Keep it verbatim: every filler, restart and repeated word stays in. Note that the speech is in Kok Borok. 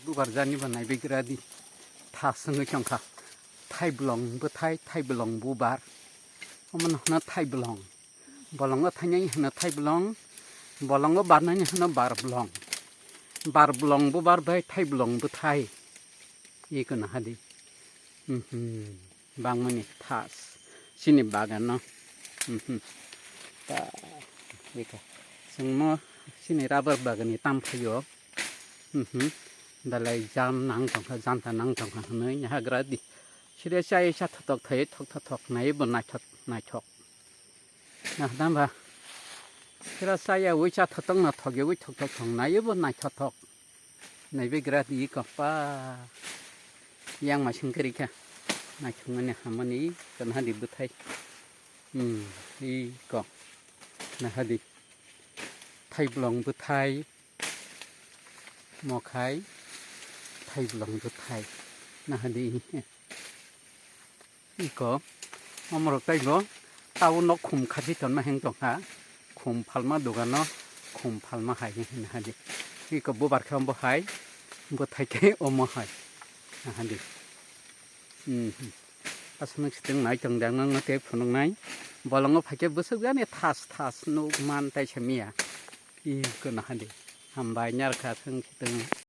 Bubar jani bo naibegra di. Thas wngwi tongkha. Thaiblong bwthai, thaiblong bubar. Omono hwno thaiblong. Bolongo thainai hwno thaiblong. Bolongo barnani hwno barblong. Barblong bubar bai thaiblong bwthai. Iko nahadi. Mhm. Bangmani thas. Chini bagan no. Mhm. Ta, iko. Chwngmo chini rubber bagan ni tam phaio. Mhm. Dalai jam nang tongkha, janta nang tongkha hwnwi nahagra di. Sire chai cha thotok thai thok thok thok nai bo naithok naithok. Nahdam ba. Sira saya wi cha thotok na thok wi thok thok thong nai bo naithok thok. Naibe gra di ko pa. Yang ma sing kri kha. Naithok mani hamani kanha di bwthai. Hmm, i ko. Nahadi. Thaiblong bwthai. Mokhai. Thaiblong bwthai. Nahadi. Iko, omorok taibo, tabo nok khum khachi tonma heng tongkha, khum phalma dogano, khum phalma hai hwnha di. Iko bubar khe ombo hai, bwthai khe omo hai, aha di. Hmm. Aswk swtwng nai tong jak nang tei phunuknai, bolongo phaikhe bwswk jani thas thas nuk man tai samiya. Iko naha di. Hambai nyar kha swng swtwng.